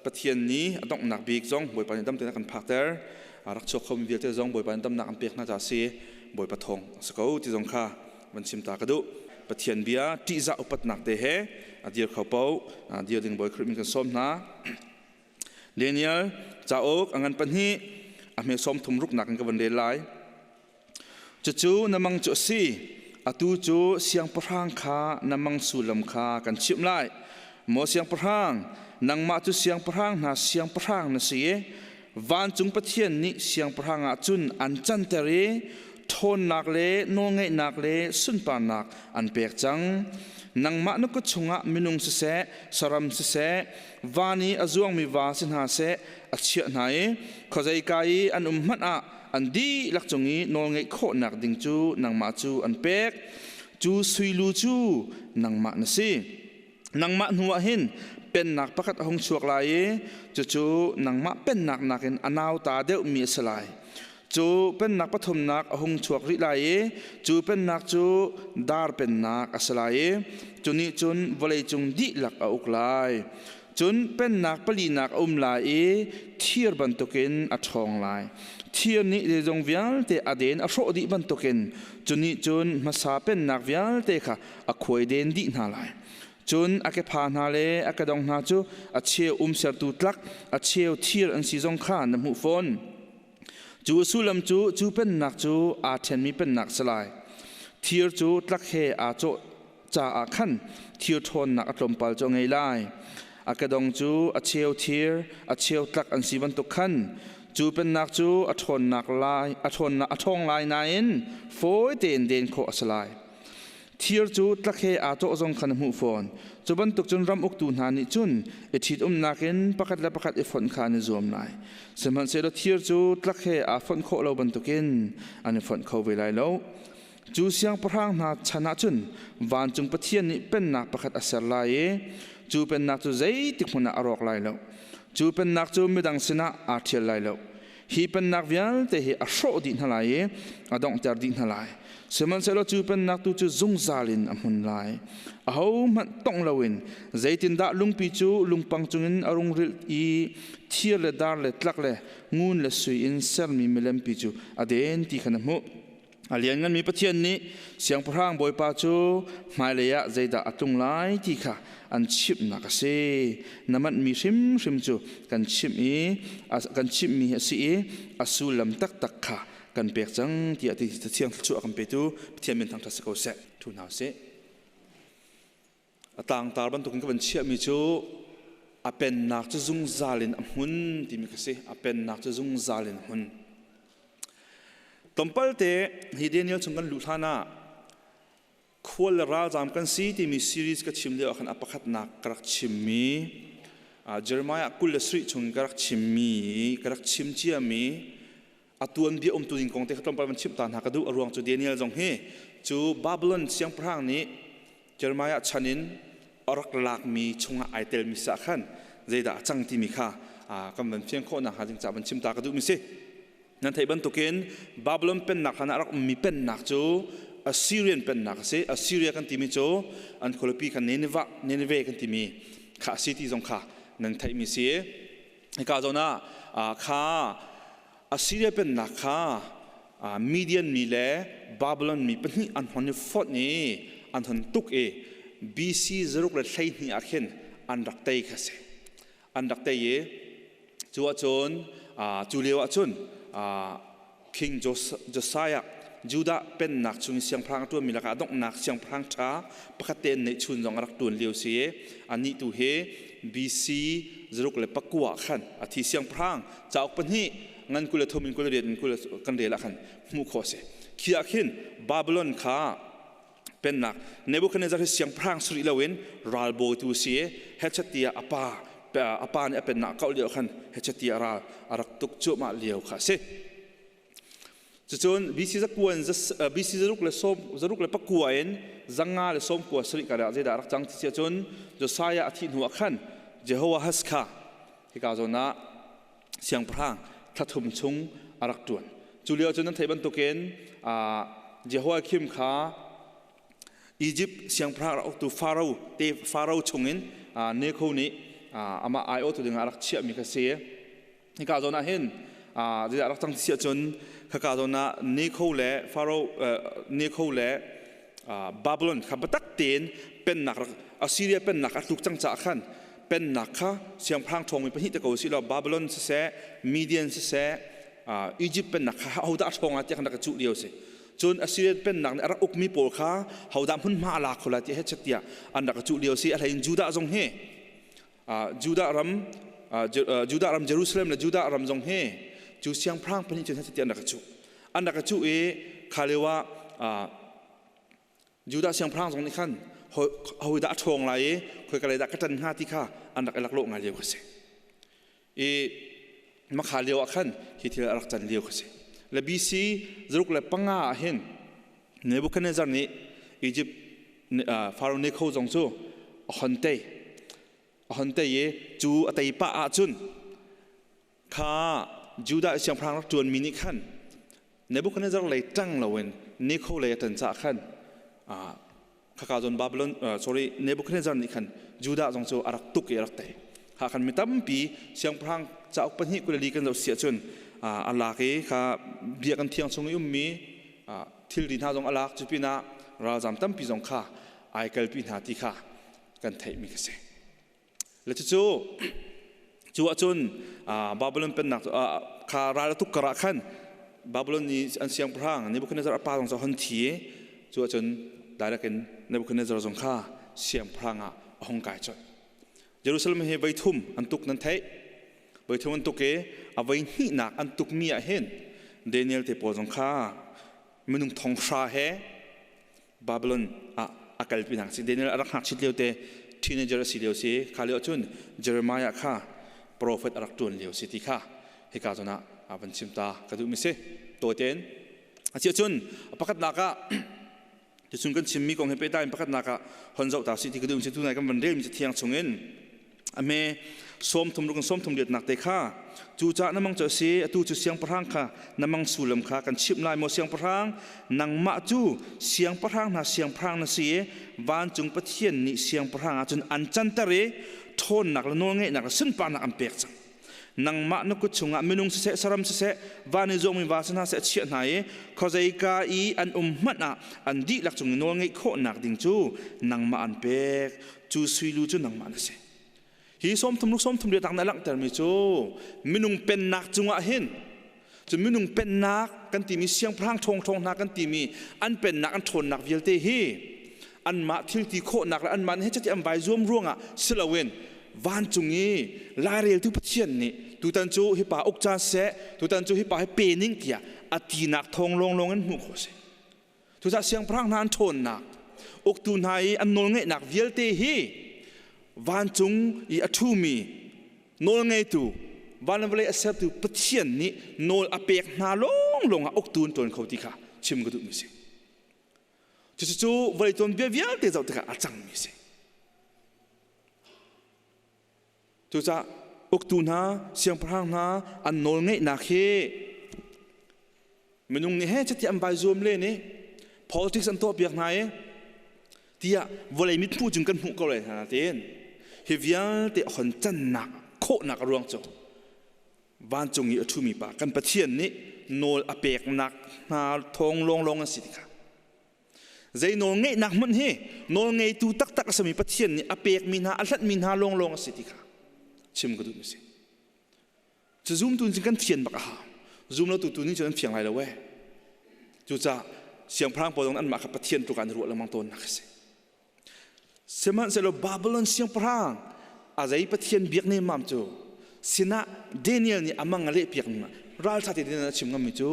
Pathian ni a donghnak bik zong Bawipa nih dam tein a kan phakter. Rak chuak khomi vialte zong Bawipa nih damnak an pek hna ca si Bawipa thawng a si ko ti zong kha van chim ta ka duh. Pathian bia ṭihzah upatnak te he a dir kho paoh dir ding Bawi Khrih min kan sawm hna. Daniel cauk a ngan pahnih a hme sawm thum ruknak in ka van rel lai. Cucu na mang cu a si. Atu cu siangpahrang kha na mang sullam kha kan chimh lai. Maw siangpahrang, nangmah cu siangpahrang hna siangpahrang na si i vancung Pathian nih siangpahrang ah cun an canter i ṭhawnnak le nawlngeihnak le sunparnak an pek cang. Nangmah na kut chungah minung siseh, saram siseh, van i a zuangmi va si hna seh a chiah hna i khuazeika i an um hmanh ah an dihlak cung i nawlngeih khawhnak ding cu nangmah cu an pek. Cu sui lu cu nangmah na si. Nangmah hnuah hin pennak pakhat a hung chuak lai i cucu nangmah pennak nakin a nauta deuhmi a si lai. Cu pennak pathumnak a hung chuak rih lai i cu pennak cu dar pennak a si lai i cu nih cun vawleicung dihlak a uk lai. Cun pennak palinak a um lai i thir bantukin a ṭhawng lai. Thir nih zeizong vialte a den a hrawh dih bantukin cu nih cun hmasa pennak vialte kha a khuai den dih hna lai. Cun a kepha hna le a kedong hna cu a cheu umsertu tlak, a cheu thir an si zong kha na hmuh fawn. Cu a sullam cu cu pennak cu aa ṭhenmi pennak si lai. Thir cu tlak he aa cawh caah khan thir ṭhawnnak a tlawmpal cu a ngei lai. A kedong cu a cheu thir, a cheu tlak an si bantuk khan cu pennak cu a ṭhawnnak lai, a ṭhawnnak a ṭhawng lai nain fawi tein den khawh a si lai. Thir cu tlak he aa cawh zong khan a hmuh fawn. Cu bantuk cun ram uktu hna nih cun i ṭhitumnak in pakhat le pakhat i fonh kha an i zuam lai. Sihmanhsehlaw thir cu tlak he aa fonh khawh lo bantukin an i fonh kho ve lai lo. Cu siangpahrang hna chan ah cun vancung Pathian nih pennak pakhat a ser lai i cu pennak cu zeitik hmanh ah a rawk lai lo. Cu pennak cu midang sinah aa ṭhial lai lo. Hi pennak vialte hi a hrawh dih hna lai i a donghter dih hna lai. Sihmanhsehlaw cu pennak tu cu zungzal in a hmun lai. Ahohmanh tongh loin zeitindah lungpi cu lungpang cungin a rung rilh i thir le dar le tlak le ngun le sui in sermi milempi cu a den ti kha na hmuh. A liannganmi Pathian nih siangpahrang bawipa cu hmailei ah zeidah a tlung lai ti kha an chimhnak a si. Na manhmi hrimhrim cu kan chimh i kan chimhmi a si i a sullam taktak kha kan pek cang tiah ti thiang thluachuah kan petu Pathian min thangṭhat si ko seh. Ṭhu hna usih. A tlangtar bantukin ka van chiahmi cu a pennak cu zungzal in a hmun timi ka si. A pennak cu zungzal in a hmun. Tlawmpalte hi Daniel chung kan luh hlan ah khual le ralzaam kan si timi series ka chim lio ah khan a pakhatnak ka rak chimmi Jeremiah 27 chung ka rak chimmi ka rak chim ciami a tuanbia umtu ding kong te kha tlawmpal van chimh ta hna ka duh. A ruang cu Daniel zong hi cu Babylon siangpahrang nih Jeremiah chan in a rak lakmi chungah ai telmi sa khan zeidah a cang timi kha kan van fian khawh nakhnga ding ca van chim ta ka duhmi si. Nan theih bantukin Babylon pennak hlan ah a rak ummi pennak cu Assyrian pennak a si. Assyria kan timi cu an khualipi kha Nineveh, Nineveh kan timi kha a si ti zong kha nan theihmi si. Hika zawn ah kha Assyria pennak kha Median mi le Babylon mi pahnih an hon i fonh i an hon tuk i BC 612 ah khin an rak tei kha si. An rak tei i cu ahcun cu lio ahcun King Josiah Judah pennak chung i siangpahrang a ṭuanmi lakah a donghnak siangpahrang ṭha pakhat te an neihchun zong a rak ṭuan lio si i anih tu hi BC 609 ah khan a thi. Siangpahrang cauk pahnih ngan 23 in 28 in kul kan rel ah khan hmuh khawh a si. Khi ah khin Babylon kha pennak Nebuchadnezzar hi siangpahrang si rih loin ralbawitu si i hechet tiah a pa nih a pennak a kauh lio khan hechet tiah ral a rak tuk cuahmah lio kha a si. Cucun BC zakuan BC 619 in 597 karah zeidah rak cang ti si ahcun Josiah a thih hnu ah khan Jehoahaz kha hika zawn ah siangpahrang thlathum chung a rak ṭuan. Cu lio cun nan theih bantukin Jehoiakim kha Egypt siangpahrang rak uktu Pharaoh te Pharaoh chungin Neko nih Amah aiawhtu ding ah a rak chiahmi kha si. Hika zawn ah hin zeidah rak cang si ahcun khaka zawn ah Neko le Pharaoh Neko le Babylon kha biatak tein pennak rak Assyria pennak a tluk cang caah khan pennak kha siangpahrang ṭhawngmi pahnih te ko si law Babylon siseh Median siseh Egypt pennak kha hodah a ṭhawng lai tiah khan rak i cuh lio si. Cun Assyrian pennak nih a rak ukmi pawl kha hodah hmunhma a la kho lai tiah hechet tiah an rak i cuh lio si. A hlei in Judah zong hi Judah ram Judah ram Jerusalem le Judah ram zong hi cu siangpahrang pahnih cun hechet tiah an rak i cuh. An rak i cuh i kha lio ah Judah siangpahrang zong nih khan hawidah a ṭhawng lai i khoika lei dah ka ṭan hnga ti kha an rak i laklawh ngai lio kha si. I makha lio ah khan hi thil a rak can lio kha si. Le BC 65 ah hin Nebuchadnezzar nih Egypt Pharaoh Necho zong cu a hon tei. A hon tei i cu a tei pah ahcun kha Judah siangpahrang rak ṭuanmi nih khan Nebuchadnezzar lei ṭang loin Necho lei a ṭan caah khan khaka zawn Babylon sorry Nebuchadnezzar nih khan Judah zong cu a rak tuk i a rak tei. Kha khan mi tampi siangpahrang cauk pahnih 22 kan zoh si ahcun a lak i kha biakinn thiang chung i ummi thilri hna zong a lak cu pinah ralzam tampi zong kha ai kalpi hna ti kha kan theihmi kha si. Le cucu cu ahcun Babylon pennak kha ral a tuk karah khan Babylon i an siangpahrang Nebuchadnezzar a pa zong cu a hon thi i cu ahcun direct in Nebuchadnezzar zong kha siangpahrang ah a hung kai colh. Jerusalem hi voi thum an tuk nan theih. Voi thum an tuk i a voi hnihnak an tukmi ah hin Daniel te pawl zong kha minung thong hra he Babylon ah a kalpi hna si. Daniel a rak ngakchit lio te teenager a si lio si. Kha lio ahcun Jeremiah kha prophet a rak ṭuan lio si ti kha hika zawn ah a van chim ta ka duhmi si. Tawitein a si ahcun pakhatnak ah tuchun kan chimmi kong he pehtlai in pakhatnak ah hon zoh ta si ti ka duhmi si. Tunai kan van relmi cathiang chungin A hme 30 ruk in 30 riatnak te kha cucaah na mang cu a si atu cu siangpahrang kha na mang sullam kha kan chimh lai maw siangpahrang nangmah cu siangpahrang hna siangpahrang na si i vancung Pathian nih siangpahrang ah cun an canter i ṭhawnnak le nawlngeihnak le sunparnak an pek cang nangmah na kut chungah minung siseh saram siseh van i zuangmi va si hna seh a chiah hna i khuazeika i an um hmanh ah an dihlak cung i nawlngeih khawhnak ding cu nangmah an pek cu suilu cu nangmah na si hi 30 ruk 30 riat na langhtermi cu minung pennak cungah hin cu minung pennak kan timi siangpahrang ṭhawng hna kan timi an pennak an ṭhawnnak vialte hi anmah thil ti khawhnak le anmah nih cuti an vai zuam ruangah si loin vancung i laireltu Pathian nih tutan cu hi pa uk caan seh tutan cu hi pa hi pe ning tiah a tinak thawng lawnglawng in hmuh khawh a si Cucaah siangpahrang hna an ṭhawnnak, uktu hna i an nawlngeihnak vialte hi vancung i a ṭhumi nawlngeitu van le vawlei a sertu Pathian nih nawl a pek hna lawnglawng ah uktu an ṭuan kho ti kha chim ka duhmi a si. Cucu vawlei tuanbia vialte zoh tikah a cangmi a si. Cucaah uktu hna, siangpahrang hna an nawlngeihnak hi minung nih he cati an vai zuam len i politics an tuahpiak hna i tiah vawlei mithmuh cun kan hmuh ko lai hna tiin hi vialte hon cannak khawhnak a ruang cu vancung i a ṭhumi pa kan Pathian nih nawl a peknak hna thawng lawnglawng an si ti kha Zei nawl ngeihnak hmanh hi nawl ngeitu taktak a simi Pathian nih a pekmi hna, a hlanhmi hna lawnglawng a si ti kha chim ka duhmi si. Cu zumtu nih kan fian bak a hau. Zum lo tu tu nih cun an fiang lai lo ee. Cucaah siangpahrang pawl zong anmah kha Pathian tluk ah an ruah lengmang tawnnak a si. Sihmanhsehlaw Babylon siangpahrang a zei Pathian biak nemmam cu sinah Daniel nih a mang a lehpiak ning ah ralṭha tein a chim ngammi cu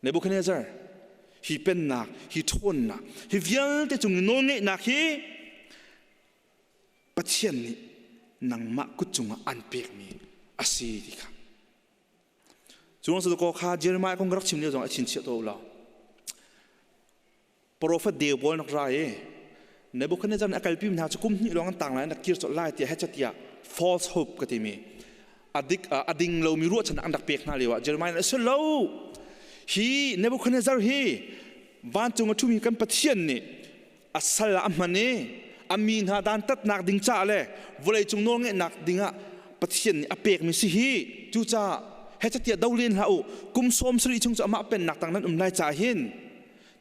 Nebuchadnezzar hi pennak, hi ṭhawnnak, hi vialte cung i nawlngeihnak hi Pathian nih nangmah kut cungah an pekmi a si ti kha. Cu ko kha Jeremiah kong ka rak chim lio zong a chinchiah to lo. Profet deu pawl nak ra i Nebuchadnezzar nih a kalpi hna cu kum hnih lawng an tang lai an rak kir colh lai tiah hechet tiah false hope ka timi adik a ding lomi ruahchannak an rak pek hna lio ah Jeremiah nih a si lo hi Nebuchadnezzar hi vancung a ṭhumi kan Pathian nih a sal ah a hman i A mi hna dantatnak ding caah le vawleicung nawlngeihnak dingah Pathian nih a pekmi si hi. Cucaah he catiah do len hlah u. Kum 70 chung cu amah pennak tang nan um lai caah hin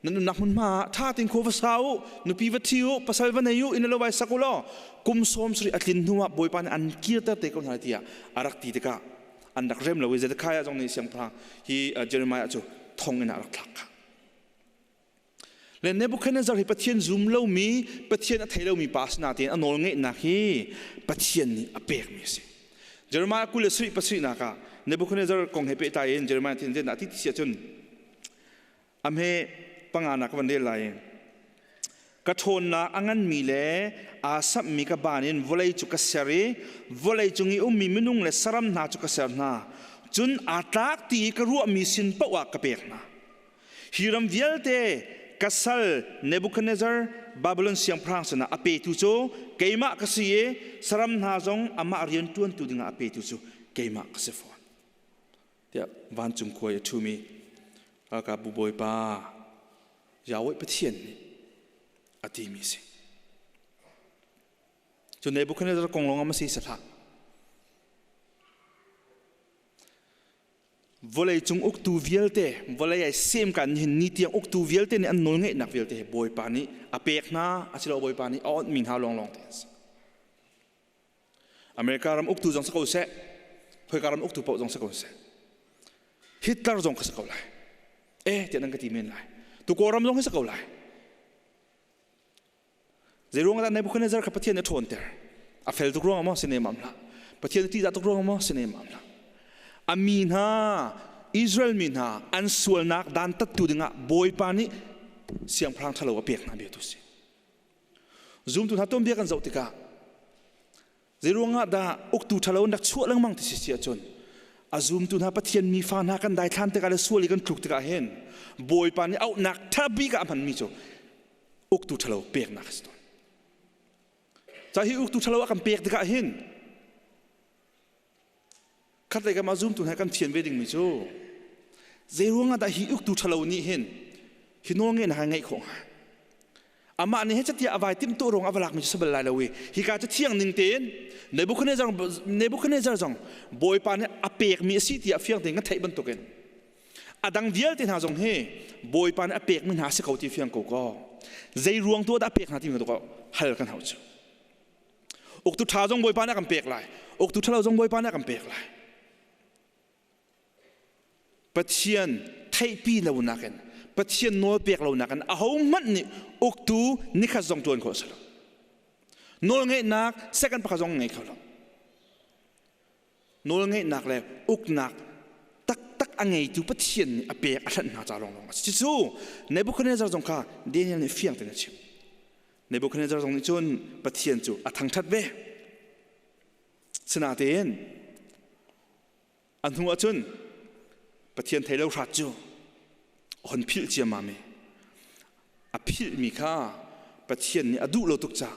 nan umnak hmunhma ah ṭha tein khua va sa u, nupi va ṭhi u, pasal va nei u, inn le lo vai sak u law kum 70 a tlin hnuah Bawipa nih an kirter te ko hna tiah a rak ti tikah an rak rem lo i Zedekiah zong nih siangpahrang hi Jeremiah cu thong in a rak thlak kha. Le Nebuchadnezzar hi Pathian zum lomi, Pathian a thei lomi pa asinain a nawl ngeihnak hi Pathian nih a pekmi a si. Jeremiah 27 pasarihnak ah Nebuchadnezzar kong he pehtlai in Jeremiah thin zen dah ti ti ahcun a hme panganak ka van rel lai. Ka ṭhawnnak a nganmi le aa samhmi ka baan in vawlei cu ka ser i vawlei cung i ummi minung le saram hna cu ka ser hna. Cun aa tlak ti i ka ruahmi sin paoh ah ka pek hna. Hi ram vialte ka sal Nebuchadnezzar Babylon siangpahrang sinah a petu cu keimah ka si i saram hna zong amah rian ṭuantu dingah a petu cu keimah ka si fawn. Tiah vancung khua i a ṭhumi ralkapbu bawipa Yahweh Pathian nih a timi a si. Cu Nebuchadnezzar kong lawng ah si hlah. Vawleicung uktu vialte, vawlei ai sem kan hin ni tiang uktu vialte nih an nawlngeihnak vialte hi Bawipa nih a pek hna, asilo Bawipa nih a onhmi hna lawnglawng te an si. America ram uktu zong si ko seh, khoika ram uktu paoh zong si ko seh. Hitler zong ka si ko lai. Eh, tiah nan ka ti men lai. Tu Kawlram zong hi si ko lai. Zeiruang dah Nebuchadnezzar kha Pathian nih a ṭhawnter? A fel tuk ruangah maw si ne mam hlah. Pathian ṭihzah tuk ruangah maw si ne mam hlah. A mi hna, Israel mi hna an sualnak dantattu dingah Bawipa nih siangpahrang ṭhalo a pek hna bia tu si. Zumtu hna tuanbia kan zoh tikah Zeiruangah dah uktu ṭhalo an rak chuah lengmang ti si si ahcun a zumtu hna Pathian mi fa hna kan daithlan tikah le sual i kan tluk tikah hin Bawipa nih auhnak ṭha bik ah a hmanmi cu uktu ṭhalo peknak a si tawn. Ca hi uktu ṭhalo a kan pek tikah hin khatlei kam ah zumtu hna kan fian ve dingmi cu zeiruangah dah hi uktu ṭhalo nih hin hi nawlngeihnak a ngeih khawh hnga? Amah nih he catiah a vai timhtuah ruang a va lakmi cu si bal lai lo i hika cu thiang ning tein Nebuchadnezzar Nebuchadnezzar zong Bawipa nih a pekmi a si tiah fiang tein kan theih bantukin a dang vialte hna zong hi Bawipa nih a pekmi hna a si ko ti fiang ko kaw zei ruang tu dah a pek hna timi ka hal kan hau cu. Uktu ṭha zong Bawipa nih a kan pek lai. Uktu ṭhalo zong Bawipa nih a kan pek lai. Pathian theihpi lo nakin Pathian nawl pek lo nakin ahohmanh nih uktu nikhat zong ṭuan khawh a si lo. Nawlngeihnak second pakhat zong ngei kho lo. Nawlngeihnak le uknak taktak a ngeitu Pathian nih a pek a hlanh hna ca lawnglawng a si. Cucu Nebuchadnezzar zong kha Daniel nih fiang tein a chimh. Nebuchadnezzar zong nih cun Pathian cu a thangṭhat ve. Sinain A hnu ahcun Pathian thei lo hrat cu hon philh ciammam i a philhmi kha Pathian nih a duh lo tuk caah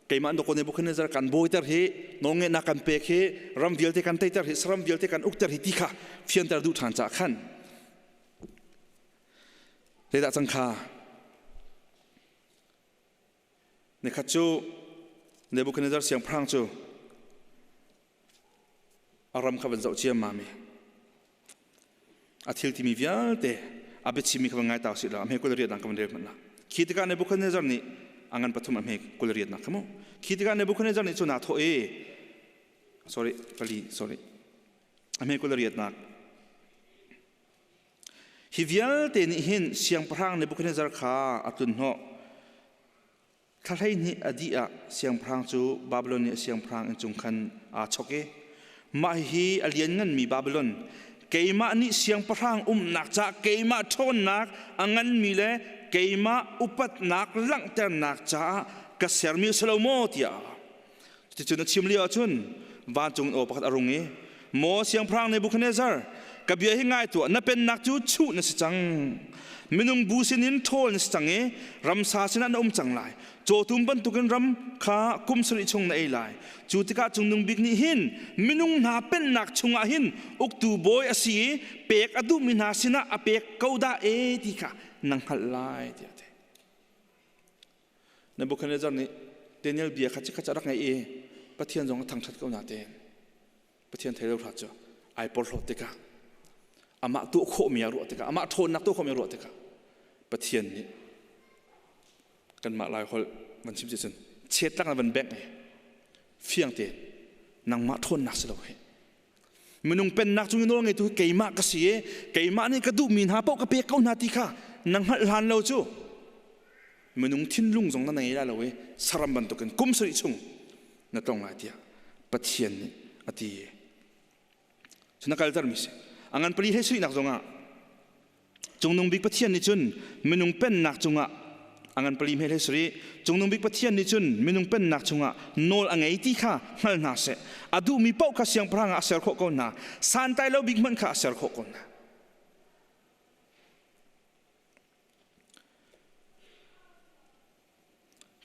keimah dawkaw Nebuchadnezzar kan bawiter hi nawlngeihnak kan pek hi ram vialte kan teiter hi saram vialte kan ukter hi ti kha fianter duh ṭhan caah khan zeidah cang kha Nikhat cu Nebuchadnezzar siangpahrang cu a ram kha van zoh ciammam i a thil timi vialte a biachimmi kha van ngai ta usih law a hme 28 nak ka van rel hmanh la. Khi tikah Nebuchadnezzar nih a ngan pathum a hme 28 nak kha mu. Khi tikah Nebuchadnezzar nih cun aa thawh i sorry pali sorry a hme 28 nak Hi vialte nih hin siangpahrang Nebuchadnezzar kha a tlunhnawh. Thla 12 a dih ah siangpahrang cu Babilon i a siangpahrang inn cung khan aa chok i mah hihi a liannganmi Babilon keimah nih siangpahrang umnak caah keimah ṭhawnnak a nganmi le keimah upatnak langhternak caah ka sermi a si lo maw tiah Cuticun a chim lio ahcun vancung in aw pakhat a rung i, Maw siangpahrang Nebuchadnezzar, ka bia hi ngai tuah, na pennak cu chuh na si cang. Minung bu sinin ṭhawl na si cang i ramsa sinah na um cang lai. Cawtum bantukin ram kha kum sarih chung na ei lai. Cu tikah Cungnung Bik nih hin minung hna pennak chungah hin uktu bawi a si i pek a duhmi hna sinah a pek ko dah e ti kha na hngalh lai, tiah a ti. Nebuchadnezzar nih Daniel bia kha chikkhat a rak ngaih i Pathian zong a thangṭhat ko natein Pathian thei lo hrat cu ai porhlawt tikah amah tuah khawhmi a ruah tikah amah ṭhawnnak tuah khawhmi a ruah tikah Pathian nih kanmah lai holh van chim si cun chet lak na van bengh i fiang tein nangmah ṭhawnnak si lo hi minung pennak cung i nawl ngeitu keimah ka si i keimah nih ka duhmi hna paoh ka pek ko hna ti kha na hngalh hlan lo cu minung thinlung zong na ngei lai lo i saram bantukin kum sarih chung na tong lai tiah Pathian nih a ti. Cun a kaltermi si. A ngan pali hlei suinak zongah Cungnung bik Pathian nih cun minung pennak cungah a ngan pali hme hlei sarih Cungnung bik Pathian nih cun minung pennak chungah nawl a ngei ti kha hngal hna seh. A duhmi paoh kha siangpahrang ah a ser khawh ko hna. Santlai lo bik hmanh kha a ser khawh ko hna.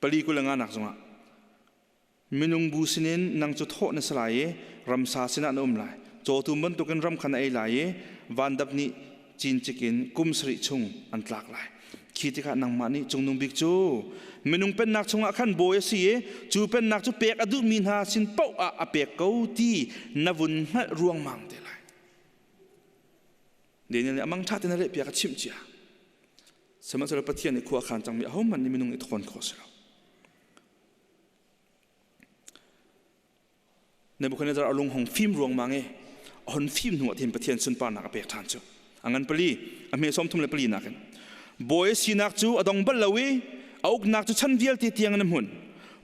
Pali kul le nga nak zongah minung bu sinin nang cu thawh na si lai i ramsa sinah na um lai. Cawtum bantukin ram kha na ei lai i vandap nih cincik in kum sarih chung an tlak lai. Khi tikah nangmah nih Cungnung Bik cu minung pennak chungah khan bawi a si i cu pennak cu pek a duhmi hna sin paoh ah a pek ko ti na vun hngalh ruangmang te lai. Daniel nih amang ṭha tein a lehpiak a chimh cia. Sihmanhsehlaw Pathian nih khua a khan cangmi ahohmanh nih minung i thawn khawh a si lo. Nebuchadnezzar a lung hong fim ruangmang i a hon fim hnu ah hin Pathian sunparnak a pek ṭhan cu. A ngan pali, a hme 34 nak in. Bawi a sinak cu a dong bal lo i a uknak cu chan vialte tiang in a hmun.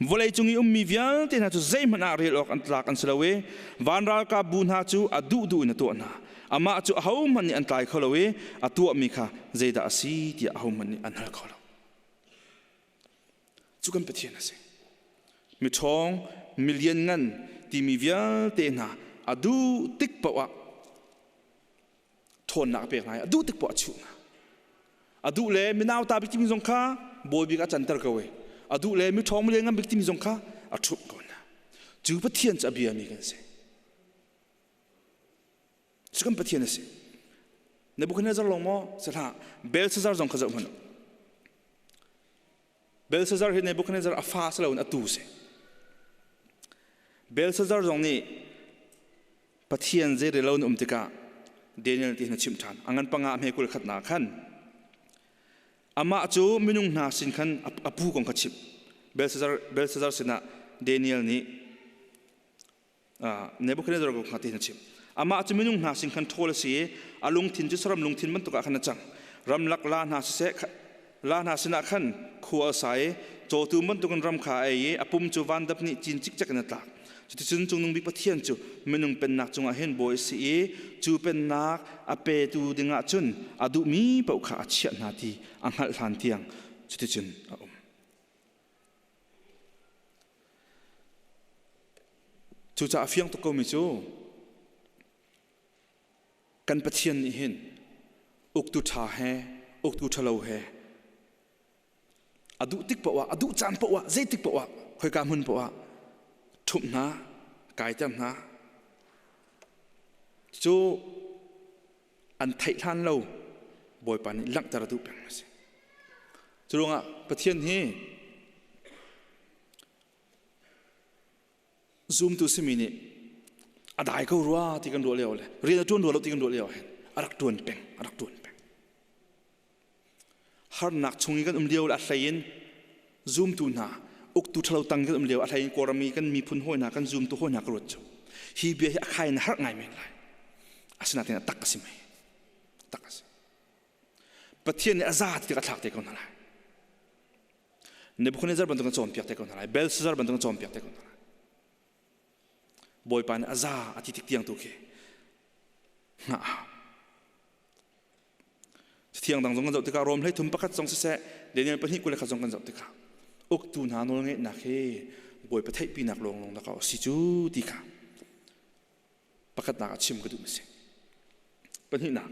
Vawlei cung i ummi vialte hna cu zeihmanh ah rel awk an tlak an si lo i van ralkap bu hna cu a duhduh in a tuah hna. Amah cu ahohmanh nih an tlai kho lo i a tuahmi kha zeidah a si tiah ahohmanh nih an hal kho lo. Cu kan Pathian a si. Miṭhawng, milianngan timi vialte hna a duh tik paoh ah ṭhawnnak a pek hna i a duh tik paoh a chuh hna. A duh le minauta bik timi zong kha bawi bik a canter ko i a duh le miṭhawng milianngan bik timi zong kha a ṭhumh ko hna. Cu Pathian cu a biami kan si. Cu kan Pathian a si. Nebuchadnezzar lawng maw? Si hlah. Belshazzar zong kha zoh hmanh u. Belshazzar hi Nebuchadnezzar a fa si loin a tu si. Belshazzar zong nih Pathian zeirel lo in um tikah Daniel ti hin a chimh ṭhan. A ngan panga a hme 21 nak khan amah cu minung hna sin khan a pu kong kha chimh. Belshazzar, Belshazzar sinah Daniel nih Nebuchadnezzar ko kha ti a chim. Amah cu minung hna sin khan ṭhawl a si i a lungthin cu saram lungthin bantuk ah khan a cang. Ramlak la hna siseh la hna sinah khan khua a sa i cawtum bantukin ram kha a ei i a pum cu vandap nih cin cikcek in a tlak. Cuticun Cungnung Bik Pathian cu minung pennak cungah hin bawi a si i cu pennak a petu dingah cun a duhmi paoh kha a chiah hna ti a hngalh hlan tiang cuticun a um. Cucaah a fiang tuk komi cu kan Pathian nih hin uktu ṭha he uktu ṭhalo he a duh tik paoh ah a duh caan paoh ah zeitik paoh ah khoika hmun paoh ah ṭhumh hna kaiter hna cu an theih hlan lo Bawipa nih langhter a duh peng a si. Cu ruangah Pathian hi zumtu simi nih a dai ko rua ti kan ruah lio le rian a ṭuan rua lo ti kan ruah lio hin a rak ṭuan peng a rak ṭuan peng harnak chung i kan um lio le a hlei in zumtu hna uktu ṭhalo tang kan um lio a hlei in Kawlram i kan miphun hawi hna kan zumtu hawi hna ka ruat cu hi bia hi a khai in harh ngai men lai asinain a tak a si mei tak a si Pathian nih a za ti a thlak te ko hna lai Nebuchadnezzar bantuk in cawnpiak te ko hna lai Belshazzar bantuk in cawnpiak te ko hna lai Bawipa nih a za a ti tik tiang tu khi hngah Thiang dang zong kan zoh tikah Rom 33 pakhat zong siseh Daniel 2:21 zong kan zoh tikah uktu hna nawlngeihnak hi Bawipa theihpinak lawnglawng dah a si cu ti kha pakhatnak ah chim ka duh a si. Pahnihnak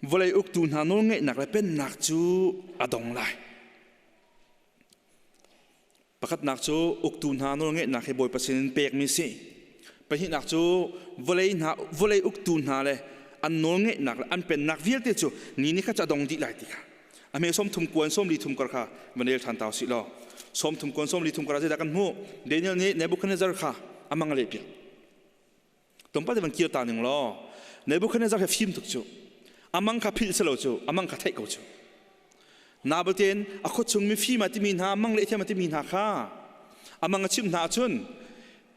vawlei uktu hna nawlngeihnak le pennak cu a dong lai. Pakhatnak cu uktu hna nawlngeihnak hi Bawipa sinin pekmi si. Pahnihnak cu vawlei hna vawlei uktu hna le an nawlngeihnak le an pennak vialte cu ni ni kha cu a dong dih lai ti kha. A hme 30 kuan 43 kar kha van rel ṭhan ta usih law. 30 kuan 43 kar ah zeidah kan hmuh? Daniel nih Nebuchadnezzar kha a mang a lehpiak. Tlawmpal te van kir ta ning law Nebuchadnezzar he fim tuk cu. Amang kha philh si lo cu, amang kha theih ko cu. Nabal tein a khuachung mifim a timi hna, mang leh thiam a timi hna kha amang a chimh hna ahcun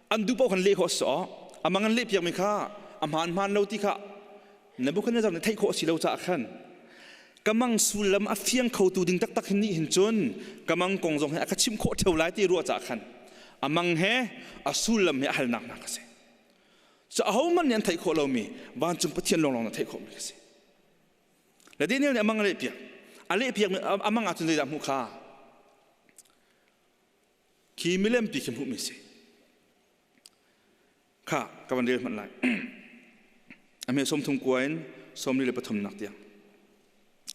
an duh paoh khan leh khawh a si awk. Amang an leh piakmi kha a hmaan hmaan lo ti kha Nebuchadnezzar nih theih khawh a si lo caah khan ka mang sullam a fiang khotu ding taktak hin nih hin cun ka mang kong zong hi a ka chimh khawh ṭheo lai ti ruah caah khan a mang he a sullam he a halnak hna ka si. Cu ahohmanh nih an theih khawh lomi vancung Pathian lawnglawng na theih khawhmi ka si. Le Daniel nih a mang a lehpiak. A lehpiakmi a mang ahcun zeidah hmuh kha? Khi milem pi khi hmuhmi si. Kha ka van rel hmanh lai. A hme 30 kua in 43 nak tiang.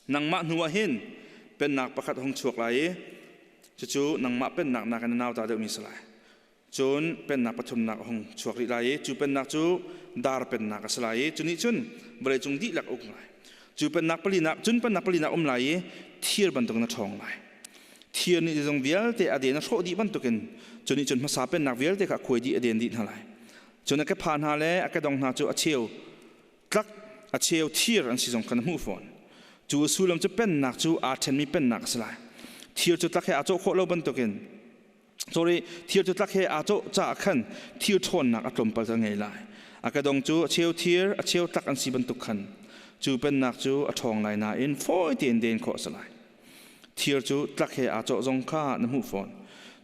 Nangmah hnu ah hin pennak pakhat hong chuak lai i cucu nangmah pennak nakin na nauta deuhmi si lai. Cun pennak pathumnak a hung chuak rih lai i cu pennak cu dar pennak a si lai i cu nih cun vawleicung dihlak a uk lai. Cu pennak palinak cun pennak palinak um lai i thir bantuk na ṭhawng lai. Thir nih zeizong vialte a den a hrawh dih bantukin cu nih cun hmasa pennak vialte kha a khuai dih a den dih hna lai. Cun a kepha hna le a kedong hna cu a cheu tlak a cheu thir an si zong kha na hmuh fawn. Cu a sullam cu pennak cu aa ṭhenmi pennak a si lai. Thir cu tlak he aa cawh khawh lo bantukin sorry thir cu tlak he aa cawh caah khan thir ṭhawnnak a tlawmpal a ngei lai. A kedong cu a cheu thir a cheu tlak an si bantuk khan cu pennak cu a ṭhawng lai nain fawi tein den khawh a si lai. Thir cu tlak he aa cawh zong kha na hmuh fawn.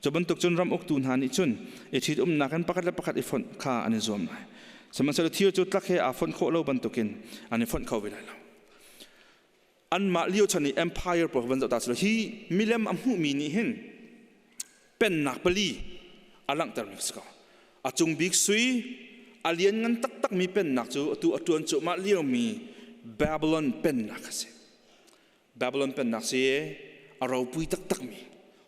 Cu bantuk cun ram uktu hna nih cun i ṭhitumnak in pakhat le pakhat i fonh kha an i zuam lai. Sihmanhsehlaw thir cu tlak he aa fonh khawh lo bantukin an i fonh kho ve lai lo. Anmah lio chan i empire pawl van zoh ta hi milem a hmuhmi nih hin pennak pali a langhtermi a si ko. A cung bik sui a lianngan taktakmi pennak cu atu a ṭuan cuahmah liomi Babylon pennak a si. Babylon pennak si a ropui taktakmi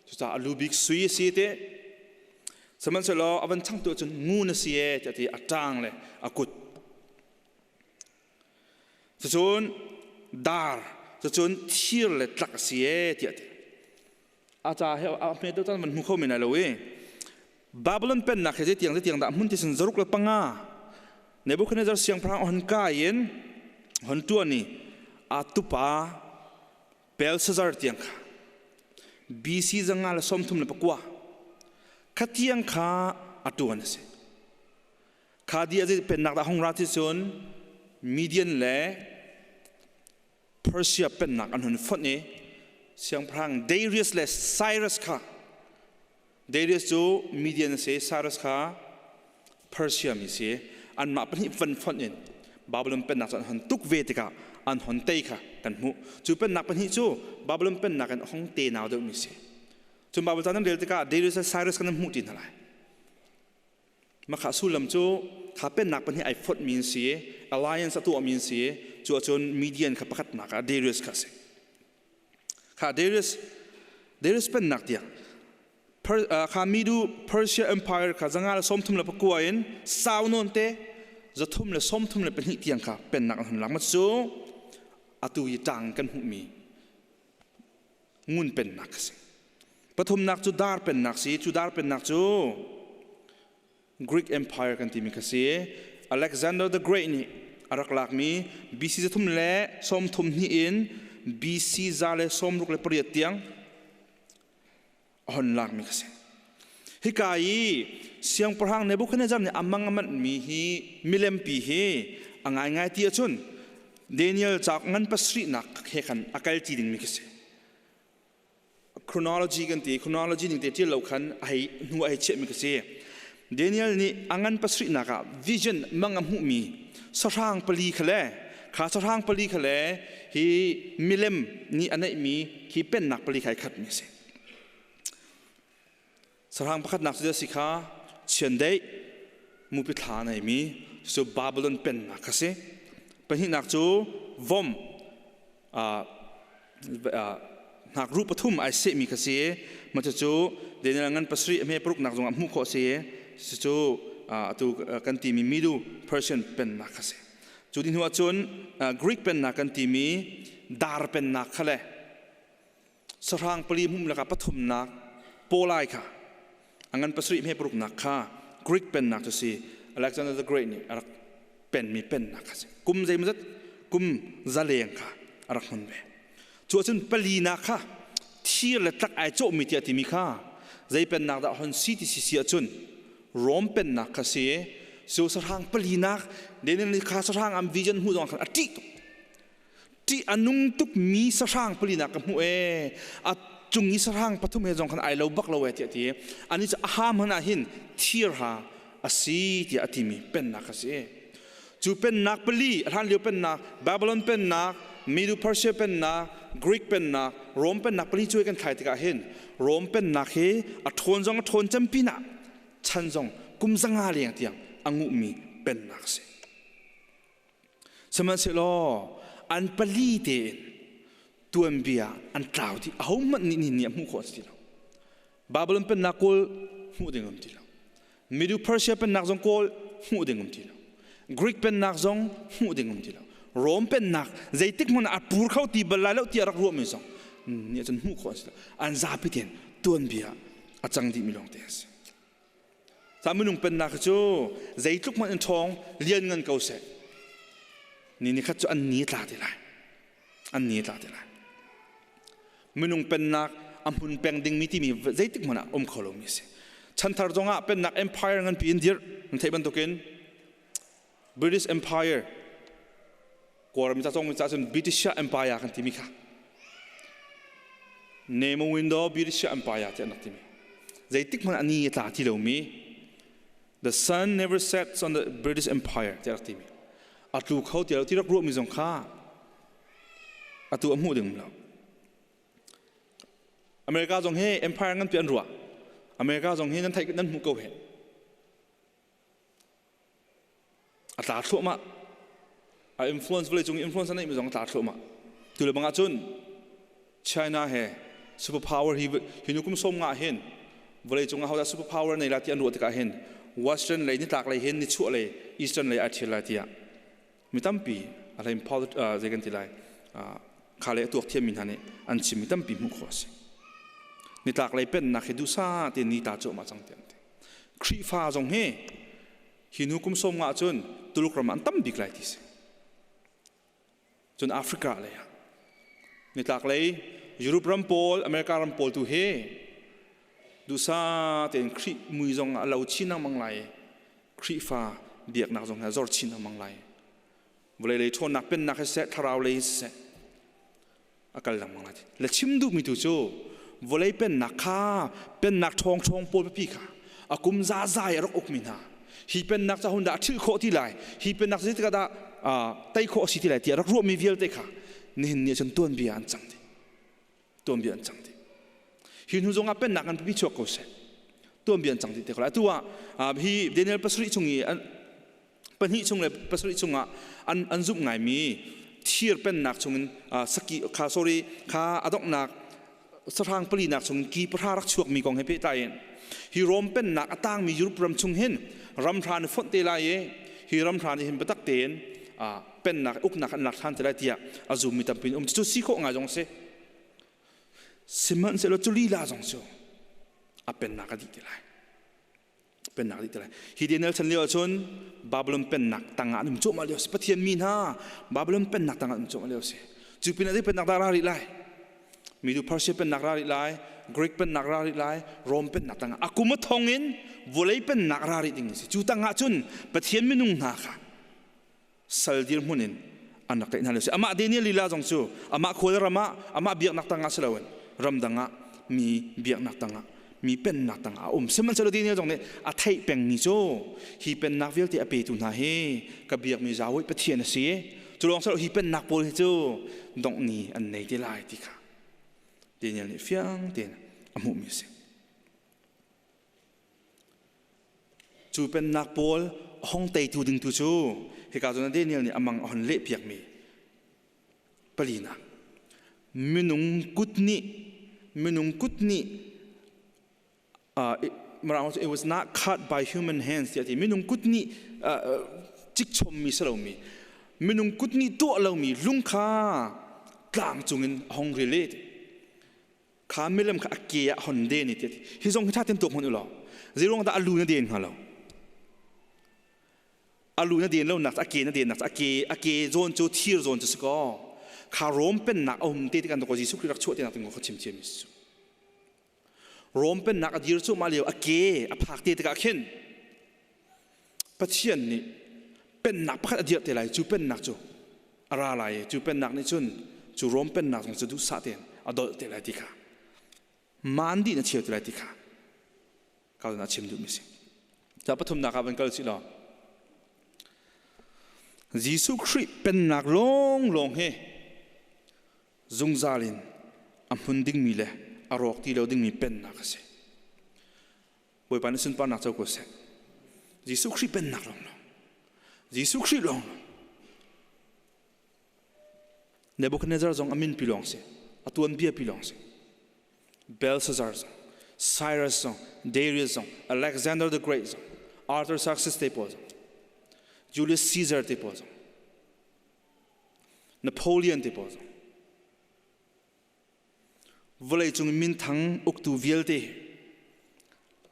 cucaah a lu bik sui a si te sihmanhsehlaw a van changtu ahcun ngun a si e tiah ti a ṭang le a kut cucun dar cucun thir le tlak a si e tiah ti a ca he a hme deuh caan van hmu kho men lai lo i Babylon pennak he zeitiang zeitiang dah hmun ti sin 605 Nebuchadnezzar siangpahrang hon kai in hon tuan i a tupa Belshazzar tiang kha BC 539 kha tiang kha a tuan a si. Kha di a pennak dah hong ra ti cun Median le Persia pennak an hun fonh i siangpahrang Darius le Cyrus kha Darius cu Median a si Cyrus kha Persia mi si anmah pahnih van fonh in Babylon pennak cu an hon tuk ve tikah an hon tei kha kan hmuh cu pennak pahnih cu Babylon pennak in hong te nau deuhmi si cun Bible ca nan rel tikah Darius le Cyrus kan hmuh ti hna lai Makha sullam cu kha pennak pahnih ai fonhmi an si i alliance a tuahmi an si i cu ahcun Median kha pakhatnak ah Darius kha a si. Kha Darius Darius pennak tiang kha Medu Persia Empire kha 539 in sau nawn te 332 tiang kha pennak an hun lak. Mah cu atu i ṭang kan hmuhmi ngun pennak a si. Pathumnak cu dar pennak si. Cu dar pennak cu Greek Empire kan timi kha si. Alexander the Great nih a rak lakmi BC 332 in BC 168 tiang a hon lakmi kha si. Hika i siangpahrang Nebuchadnezzar nih a mang a manhmi hi milempi hi a ngaingai ti ahcun Daniel cauk ngan pasarihnak he khan a kal ti dingmi khi si. Chronology kan ti chronology ning te ṭial lo khan a hei hnu a hei chiahmi khi si. Daniel nih a ngan pasarihnak ah vision mang a hmuhmi sahrang pali kha le kha sahrang pali kha le hi milem nih a neihmi khi pennak pali kha ai khatmi a si. Sahrang pakhatnak cu si kha chiandeih mupi thla a neimi cu Babylon pennak kha si. Pahnihnak cu vom hnakruh pathum ai sehmi kha si. Mah cucu Daniel ngan pasarih a hme paruknak zongah hmuh khawh a si. Cucu atu kan timi Medo Persian pennak kha si. Cu dih hnu ahcun Greek pennak kan timi dar pennak kha le. Sahrang pali hmum lakah pathumnak pawlai kha a ngan pasarih hme paruknak kha Greek pennak cu si Alexander the Great nih a rak penmi pennak kha si. Kum zeimawzat kum zaleng kha a rak hmun ve. Cu ahcun palinak kha thir le tlak ai cawhmi tiah timi kha zei pennak dah hon si ti si si ahcun Rom pennak kha si. Cu sahrang palinak Daniel nih kha sahrang am vision hmuh zong khan a ṭih tuk. Ṭih a nung tukmi sahrang palinak ka hmuh ee. A cung i sahrang pathum he zong khan ai lo bak lo ee tiah a ti. Anih cu a ha hmanh ah hin thir ha a si tiah a timi pennak kha si. Cu pennak pali, a hlanlio pennak, Babylon pennak, Medo-Persia pennak, Greek pennak, Rom pennak pali cuai kan thlai tikah hin Rom pennak hi a ṭhawn zong a ṭhawn cem pinah chan zong kum zanga leng tiang a nguhmi pennak a si. Sihmanhsehlaw an pali tein tuanbia an tlau dih. Ahohmanh nih nihin ni ah hmuh khawh a si ti lo. Babylon pennak kawl hmuh ding um ti lo. Medo Persia pennak zong kawl hmuh ding um ti lo. Greek pennak zong hmuh ding um ti lo. Rome pennak zeitik hmanh ah a pur kho ti bal lai lo tiah rak ruahmi zong nih cun hmuh khawh a si lo. An zapi tein tuanbia a cang dihmi lawng te a si. Sa minung pennak cu zeitluk hmanh in ṭhawng lian ngan ko seh. Ni ni khat cu an ni tla te lai. An ni tla te lai. Minung pennak a hmun peng dingmi timi zeitik hmanh ah um kho lomi a si. Chanthar zongah pennak empire nganpi in dirh nan theih bantukin British Empire Kawlram ca congmi ca cun British Empire kan timi kha Nemo Window British Empire tiah an rak timi. Zeitik hmanh a ni a tla ti lomi The sun never sets on the British Empire tiah rak timi. A tlu kho ti lo ti rak ruahmi zong kha atu a hmuh ding lo. America zong hi empire nganpi an ruah. America zong hi nan theih nan hmuh ko he. A tla thluahmah. A influence vawleicung influence a neihmi zong a tla thluahmah. Tu le bang ahcun China he superpower hi hi nu kum som nga hin vawleicung ah hodah superpower nei la ti an ruah tikah hin western lei nitlak lei hin nichuah lei eastern lei ai thial lai tiah mi tampi a hlei zei kan ti lai kha le a tuak thiammi hna nih an chimmi tampi hmuh khawh a si. Nitlak lei pennak hi duhsah tein ni ta cuahmah cang tiah an ti. Khrihfa zong hi hi hnu kum sawm nga ahcun Tuluk ram ah an tam bik lai ti si. Cun Africa lei ah nitlak lei Europe ram pawl, America ram pawl tu hi duhsah tein Khrih mui zong a lo chin lengmang lai i Khrihfa biaknak zong hi a zor chin lengmang lai. Vawlei lei ṭhawnnak pennak hi siseh, thlarau lei hi siseh, a kal lengmang lai. Le chim duhmi tu cu vawlei pennak kha pennak ṭhawng ṭhawng pawl pipi kha a kum zaza i a rak ukmi hna hi pennak ca hun dah a ṭhilh khawh ti lai hi pennak zeitik dah tei khawh a si ti lai tiah rak ruahmi vialte kha nihin ni ahcun tuanbia an cang dih tuanbia an cang dih hi hnu zongah pennak an pipi chuak ko seh tuanbia an cang dih te ko lai atu ah hi Daniel pasarih chung i pahnih chung le pasarih chungah an an zumh ngaimi thir pennak chungin saki kha sorry kha a donghnak sahrang palinak chungin ki pahra rak chuakmi kong he pehtlai in hi Rom pennak a tangmi Europe ram chung hin ram hra ni fonh te lai i hi ram hra nih hin biatak tein pennak uknak an lak ṭhan te lai tiah a zummi tampi an um cu si khawh ngai zong a si sihmanhsehlaw cu lila zong cu a pennak a dih te lai pennak dih te lai. Hi Daniel chan lio ahcun Babylon pennak tangah an um cuahmah lio a si. Pathian mi hna Babylon pennak tangah an um cuahmah lio a si. Cu pinah zei pennak dah ra rih lai? Midu Persia pennak ra rih lai, Greek pennak ra rih lai, Rome pennak tangah a kum a thong in vawlei pennak ra rih ding a si. Cu tangah cun Pathian minung hna kha sal dirhmun in an rak tlaih hna lio si. Amah Daniel lila zong cu amah khual ram ah amah biaknak tangah si loin ramdang ah mi biaknak tangah mi pennak tangah a um. Sihmanhsehlaw Daniel zong nih a theih pengmi cu hi pennak vialte a petu hna hi ka biakmi Yahweh Pathian a si. Cu lawng si lo hi pennak pawl hi cu dongh ni an nei te lai ti kha Daniel nih fiang tein a hmuhmi a si. Cu pennak pawl a hong teitu ding tu cu hika zawn ah Daniel nih a mang a hon lehpiakmi palinak minung kut nih minung kut nih Mirang it was not cut by human hands tiah ti minung kut nih cikchommi si lomi minung kut nih tuah lomi lung kha tlang cungin a hong ril i. Kha milem kha a ke ah hon den i ti. Hi zong hi ṭha ten tuak hmanh u law. Zeiruang dah a lu na den hnga lo? A lu na den lo nak a ke na den nak a ke a ke zawn cu thir zawn cu si kaw. Kha Rom pennak a um te tikhan ko Jesuh Khrih rak chuah te nak ting kha chim ciami si. Rom pennak a dir cu mah lio a ke a phak te tikah khin Pathian nih pennak pakhat a dirh te lai cu pennak cu a ra lai i cu pennak nih cun cu Rom pennak zong cu duhsah tein a dolh te lai ti kha maan dih na cheu te lai ti kha kau na chim duhmi si. Ca pathumnak ah van kal si law Jesuh Khrih pennak lawnglawng hi zungzal in a hmun dingmi le a rawk ti lo dingmi pennak a si. Bawipa nih sunparnak co ko seh. Jesuh Khrih pennak lawnglawng. Jesuh Khrih lawnglawng. Nebuchadnezzar zong a min pi lawng si. A tuanbia pi lawng si. Belshazzar zong, Cyrus zong, Darius zong, Alexander the Great zong, Arthur Xerxes te pawl zong, Julius Caesar te pawl zong, Napoleon te pawl zong, Vawleicung minthang uktu vialte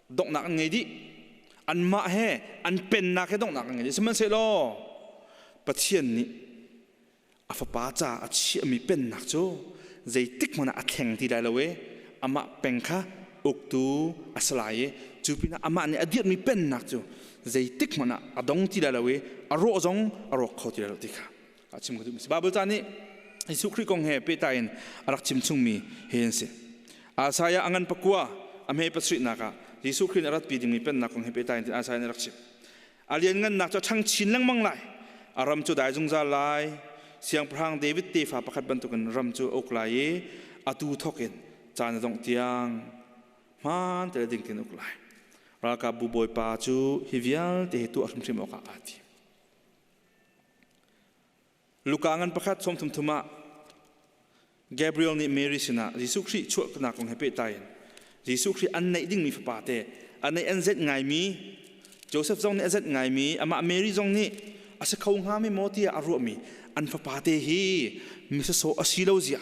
donghnak an ngei dih. Anmah he an pennak he donghnak an ngei dih. Sihmanhsehlaw Pathian nih a fapa ca a chiahmi pennak cu zeitik hmanh ah a thleng ti lai lo i amah peng kha uktu a si lai i cu pinah amah nih a dirhmi pennak cu zeitik hmanh ah a dong ti lai lo i a rawh zong a rawk kho ti lai lo ti kha a chim ka duhmi si. Bible ca nih Jesuh Khrih kong he pehtlai in a rak chim chungmi hi an si. Isaiah a ngan pakua a hme pasarihnak ah Jesuh Khrih nih a ratpi dingmi pennak kong he pehtlai in Isaiah nih a rak chim. A lianngannak cu a ṭhang chin lengmang lai. A ram cu dai zungzal lai. Siangpahrang David tefa pakhat bantukin ram cu a uk lai i atu thawk in caan a dongh tiang hmaan te le ding tein a uk lai. Ralkapbu Bawipa cu hi vialte hi tuah hrimhrim awkah aa tim. Luka ngan pakhat sawm thum thum ah Gabriel nih Mary sinah Jesuh Khrih chuahnak kong he pehtlai in Jesuh Khrih an neih dingmi fapa te a neih an zenh ngaimi Joseph zong nih a zenh ngaimi amah Mary zong nih a si kho hnga mi maw tiah a ruahmi an fapa te hi misasawh a si lo zia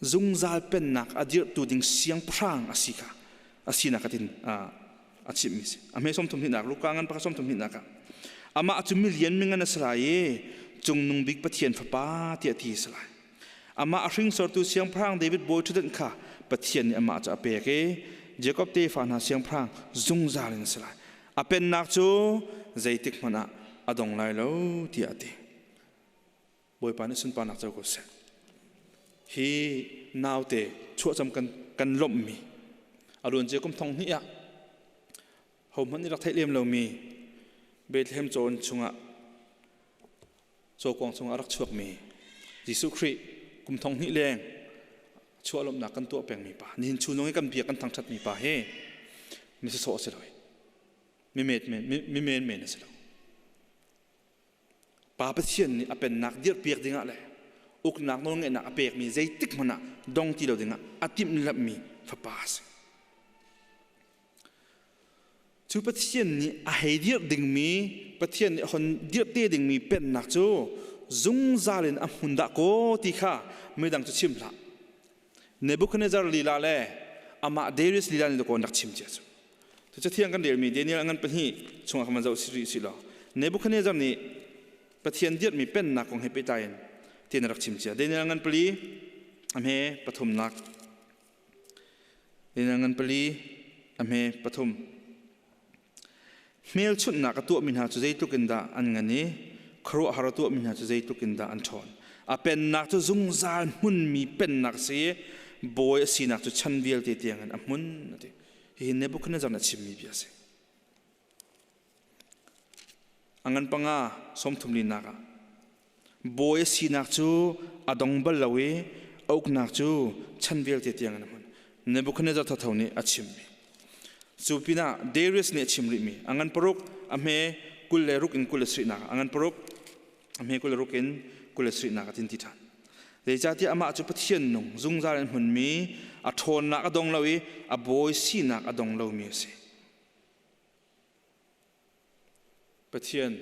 zungzal pennak a dirhtu ding siangpahrang a si kha a sinak atin a chimmi si a hme sawm thum hnihnak Luka ngan pakhat sawm thum hnihnak ah amah cu milian mingan a si lai i cungnung bik Pathian fapa tiah ti a si lai amah a hringsortu siangpahrang David bawi ṭhutdenh kha Pathian nih amah cu a pek i Jakob tefa hna siangpahrang zungzal in a si lai a pennak cu zeitik hmanh ah a dong lai lo tiah a ti Bawipa nih sunparnak co ko seh. Hi naute chuahcam kan kan lawmhmi a luan cia kum thong hnih ah hohmanh nih rak theih lem lomi Bethlehem cawn chungah cawkuang chungah a rak chuakmi Jesuh Khrih kum thong hnih leng chuah lawmhnak kan tuah pengmi pa nihin chung zong i kan biak kan thangṭhatmi pa hi mi sawsawh a si lo mi men men a si lo. Pa Pathian nih a pennak dirhpiak dingah le uknak nawlngeihnak a pekmi zeitik hmanh ah dong ti lo dingah a timhlamhmi fapa a si. Cu Pathian nih a hei dirh dingmi, Pathian nih a hon dirh te dingmi pennak cu zungzal in a hmun dah kaw ti kha midang cu chim hlah. Nebuchadnezzar lila le amah Darius lila nih dakaw an rak chim cia cu. Cu cathiang kan relmi Daniel ngan pahnih chungah khan van zoh rih si law Nebuchadnezzar nih Pathian dirhmi pennak kong he pehtlai in tin a rak chim cia. Daniel ngan pali a hme pathumnak Daniel ngan pali a hme pathum Hmelchunhnak a tuahmi hna cu zeitluk in dah an ngan i khuaruahhar a tuahmi hna cu zeitluk in dah an ṭhawn. A pennak cu zungzal hmunmi pennak a si i bawi a sinak cu chan vialte tiangin a hmun a ti. Hihi Nebuchadnezzar nih a chimmi bia a si. A ngan panga sawmthum linak ah bawi a sinak cu a dong bal lo i a uknak cu chan vialte tiangin a hmun. Nebuchadnezzar thotho nih a chimmi. Cu pinah Darius nih a chim rihmi a ngan paruk a hme 26 in 27nak a ngan paruk a hme 26 in 27nak a tin ti ṭhan. Zeicahtiah amah cu Pathian nung zungzal in hmunmi a ṭhawnnak a dong lo i a bawi sinak a dong lomi a si. Pathian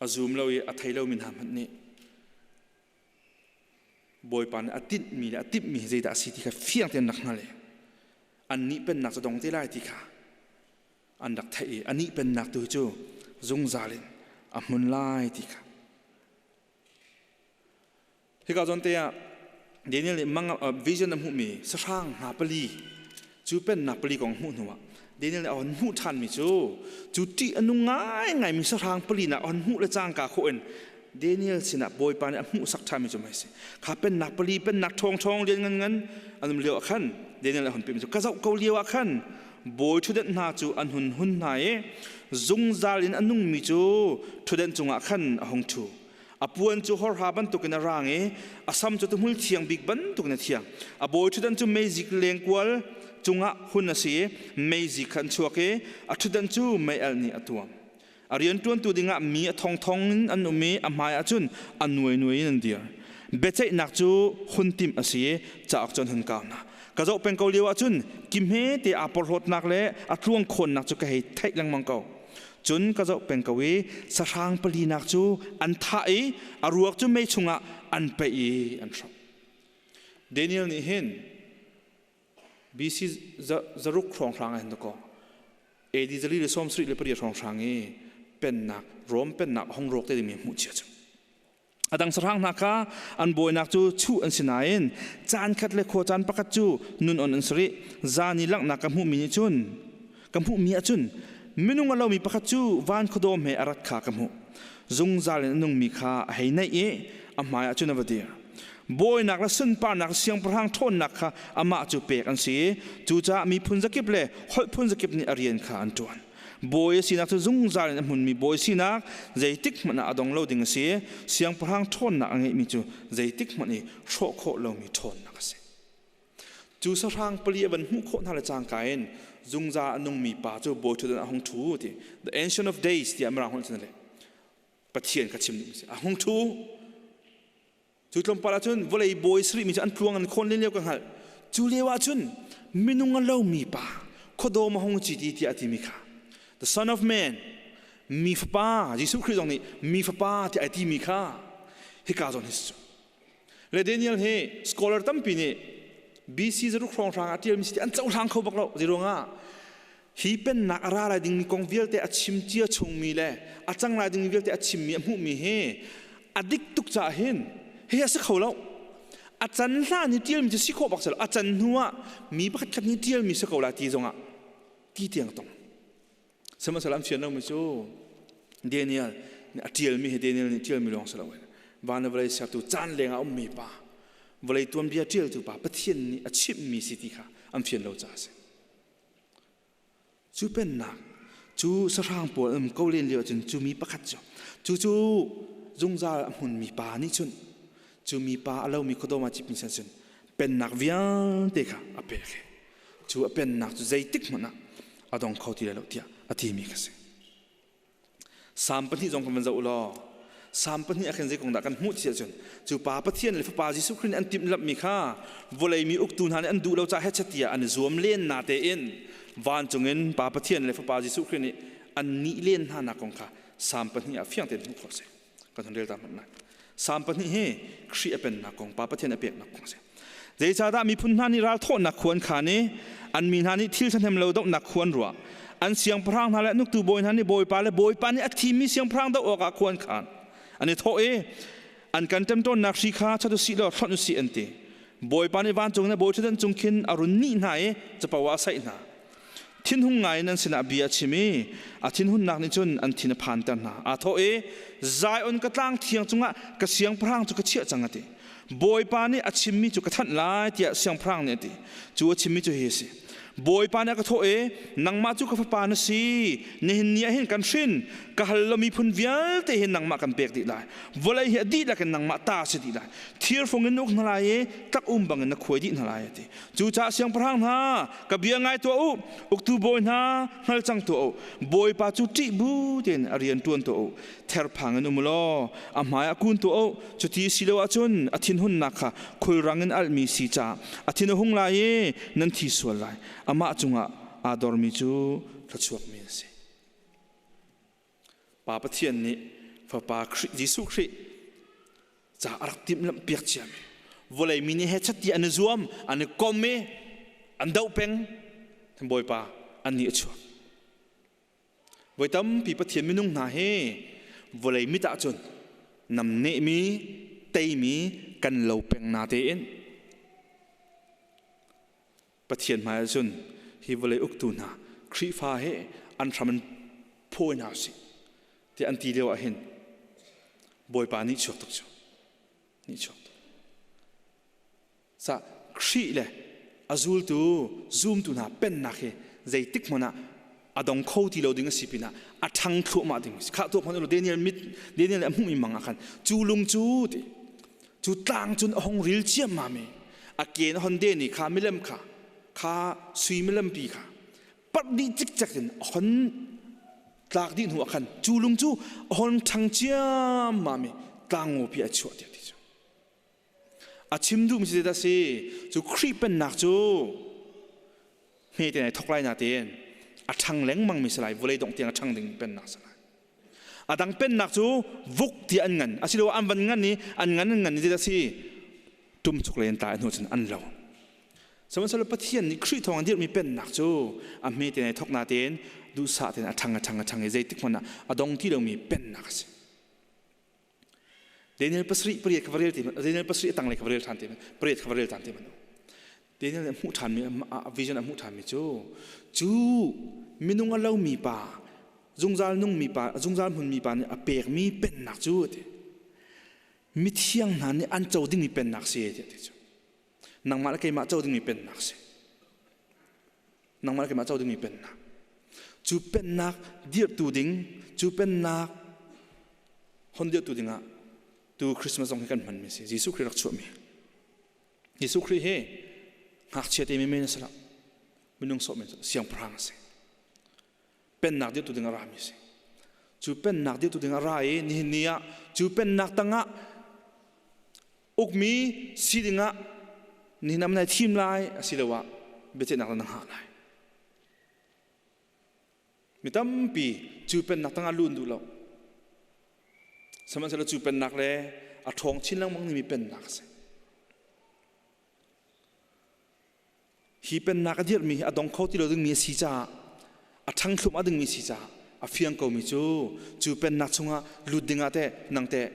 a zum lo i a thei lomi hna hmanh nih Bawipa nih a tinhmi le a timhmi hi zeidah a si ti kha fiang tein rak hngal i annih pennak cu dong te lai ti kha an rak theih i anih pennak tu cu zungzal in a hmun lai ti kha. Hika zawn te ah Daniel nih mang vision a hmuhmi sahrang hna pali cu pennak pali kong hmuh hnuah Daniel nih a hon hmuh ṭhanmi cu cu ṭih a nung ngaingaimi sahrang pali nak a hon hmuh le cangka khawh in Daniel sinah Bawipa nih a hmuhsak ṭhanmi cu mei si. Kha pennak pali pennak ṭhawngṭhawng lian ngan ngan an um lio ah khan Daniel a hon pehmi cu ka zoh ko lio ah khan bawi ṭhutdenh hna cu an hun hun hna i zungzal in a nungmi cu ṭhutdenh cungah khan a hung ṭhu. A puan cu horha bantukin a rang i a sam cu tuhmul thiang bik bantukin a thiang. A bawi ṭhutdan cu meizik lengkual cungah hun a si i meizik kha an chuak i a ṭhutdan cu mei alh nih a tuam. A rianṭuantu dingah mi a thongthong in an um i a hmaiah cun a nuainuai in an dir. Biaceihnak cu hun timh a si i cauk cu an hun kau hna. Ka zoh peng ko lio ah cun ki hmete aa porhlawtnak le a tluang khawnnak cu ka hei theih lengmang ko. Cun ka zoh peng ko i sahrang palinak cu an thah i a ruak cu mei chungah an paih i an hrawh. Daniel nih hin BC zaruk hrawnghrang ah hin dakaw AD 478 hrawnghrang i pennak Rom pennak hong rawk te dingmi hmuh chia cu. A dang sahrang hna kha an bawinak cu chuh an si nain caan khat le khua caan pakhat cu nun on an si rih. Zan i langhnak ka hmuhmi nih cun ka hmuhmi ahcun minung a lomi pakhat cu van khuadawm he a rat kha ka hmuh. Zungzal in a nungmi kha a hei naih i a hmaiah cun a va dir. Bawinak le sunparnak siangpahrang ṭhawnnak kha amah cu pek an si i cucaah miphun zakip le holh phun zakip nih a rian kha an ṭuan. Bawi a sinak cu zungzal in a hmunmi bawi sinak zeitik hmanh ah a dong lo ding a si. Siangpahrang ṭhawnnak a ngeihmi cu zeitik hmanh i hrawh khawh lomi ṭhawnnak a si. Cu sahrang pali a van hmuh khawh hna le cangka in zungzal a nungmi pa cu bawi ṭhutdan a hung ṭhu ti. The Ancient of Days tiah Mirang holh cun a leh. Pathian kha chim duhmi a si. A hung ṭhu. Cu tlawmpal ahcun vawlei bawi sarihmi cu an tluang an khawn len lio ka hngalh. Cu lio ahcun minung a lomi pa khuadawm a hung ci ti tiah a timi kha the son of man mi fapa Jesuh Khrih zong nih mi fapa tiah a timi kha hika zawn hi si cu. Le Daniel hi scholar tampi nih BC zaruk hrawnghrang ah ṭialmi si ti an cohlang kho bak lo. Zeiruangah hi pennak a ra lai dingmi kong vialte a chim cia chungmi le a cang lai dingmi vialte a chimmi a hmuhmi hi a dik tuk caah hin hi a si kho lo. A can hlan i ṭialmi cu si khawh bak si lo. A can hnu ah mi pakhat khat nih ṭialmi si ko lai ti zongah ti tiang tong. Sihmanhsehlaw an fian lomi cu Daniel nih a ṭialmi hi Daniel nih ṭialmi lawng si loin van le vawlei sertu caan leng ah a ummi pa vawlei tuanbia ṭialtu pa Pathian nih a chimhmi si ti kha an fian lo caah a si. Cu pennak cu sahrang pawl an um ko len lio ahcun cu mi pakhat cu cu cu zungzal a hmunmi pa nih cun cu mi pa a lomi khuadawm ah cipmi san cun pennak vialte kha a pek i cu a pennak cu zeitik hmanh ah a dong kho ti lai lo tiah a timi kha si. Salm pahnih zong kan van zoh u law Salm pahnih ah khin zei kong dah kan hmuh ti ahcun cu pa Pathian le Fapa Jesuh Khrih nih an timhlamhmi kha vawlei mi uktu hna nih an duh lo caah hechet tiah an i zuam len na tein vancung in Pa Pathian le Fapa Jesuh Khrih nih an nih len hna nak kong kha Salm pahnih ah fiang tein hmuh khawh a si. Kan hun rel ta hmanh lai. Salm pahnih hi Khrih a pennak kong, Pa Pathian a peknak kong a si. Zeicahdah miphun hna nih ralthawhnak khua an khaan i an mi hna nih thil ṭhahnem lo dohnak khua an ruah. An siangpahrang hna le an uktu bawi hna nih Bawipa le Bawipa nih a thimmi siangpahrang doh awkah khua an khaan. An i thawh i an kan ṭemṭawnnak hri kha chat u sih law hlonh u sih an ti. Bawipa nih vancung in a bawiṭhutdan cung khin a run nih hna i capo ah a saih hna. Thinhung ngai in an sinah bia a chim i a thinhunnak nih cun an thin a phanter hna. Aa thawh i Zion ka tlang thiang cungah ka siangpahrang cu ka chiah cang a ti. Bawipa nih a chimmi cu ka thanh lai tiah siangpahrang nih a ti. Cu a chimmi cu hi a si. Bawipa nih a ka thawh i nangmah cu ka fapa na si nihin ni ah hin kan hrin ka hal lo miphun vialte hin nangmah kan pek dih lai vawlei hi a dihlak in nangmah ta si dih lai thirfung in na uk hna lai i tlak um bangin na khuai dih hna lai a ti Cucaah siangpahrang hna, ka bia ngai tuah u, uktu bawi hna, hngal cang tuah u. Bawipa cu ṭih bu tein a rian ṭuan tuah u. Therphang in um u law a hmaiah kun tuah u. Cuti si lo ahcun a thinhunnak kha khulrang in alhmi si caah a thin a hung lai i nan thi sual lai. Amah cungah aa dormi cu thluachuakmi an si. Pa Pathian nih Fapa Khrih Jesuh Khrih ca a rak timhlamh piak ciami. Vawlei mi nih he chatti an i zuam, an i kom i an doh peng. Bawipa an nih a chuak. Voi tampi Pathian minung hna hi vawlei mit ahcun namnehmi, teimi kan lo peng na tein Pathian hmai ahcun hi vawlei uktu hna Khrihfa he an hram in phawi hna usih tiah an ti lio ah hin Bawipa nih chuak tuk cu nih chuak tuk. Sa Khrih le a zultu zumtu hna pennak hi zeitik hmanh ah a dong kho ti lo ding a si pinah a ṭhang thluahmah ding si. Khah tuah hmanh Daniel mit Daniel a hmuhmi mang ah khan cu lung cu ti cu tlang cun a hong ril ciammam i a ke na hon den i kha milem kha kha sui milem pi kha parh dih cikcek in a hon tlak dih hnu ah khan cu lung cu a hon ṭhang ciammam i tlangngaw pi a chuah tiah ti cu. A chim duhmi cu zeidah a si? Cu Khrih pennak cu hmete nai thok lai natein a ṭhang lengmangmi si lai, vawlei dongh tiang a ṭhang ding pennak si lai. A dang pennak cu vuk tiah an ngan, asiloah an van ngan i an ngan an ngan i zeidah a si? Ṭumchuk lei an tlai hnu cun an lo. Sihmanhsehlaw Pathian nih Khrih thawng in dirhmi pennak cu a hmete nai thok natein duhsah tein a ṭhang a ṭhang a ṭhang i zeitik hmanh ah a dong ti lomi pennak a si. Daniel pasarih pariat kha va rel ti Daniel pasarih a tanglei kha va rel ṭhan ti pariat kha va rel ṭhan ti manu. Daniel nih a hmuh ṭhanmi a vision a hmuh ṭhanmi cu cu minung a lomi pa zungzal nungmi pa zungzal hmunmi pa nih a pekmi pennak cu ti mithiang hna nih an co dingmi pennak si ti ti cu nangmah le keimah co dingmi pennak si nangmah le keimah co dingmi pennak cu pennak dirhtu ding cu pennak hon dirhtu dingah tu Christmas zong hi kan hmanmi si Jesuh Khrih rak chuahmi Jesuh Khrih hi ngakchia te men a si lo minung sawh men siangpahrang a si pennak dirhtu ding a rami si cu pennak dirhtu ding a ra i nihin ni ah cu pennak tangah ukmi si dingah nihin am nai thim lai asiloah biaceihnak na hngah lai mi tampi cu pennak tangah luun duh lo sihmanhsehlaw cu pennak le a ṭhawng chin lengmang mi pennak a si Hi pennak a dirhmi hi a dong kho ti lo dingmi a si caah a ṭhangthlum a dingmi si caah a fiang komi cu cu pennak chungah lut dingah teh nang teh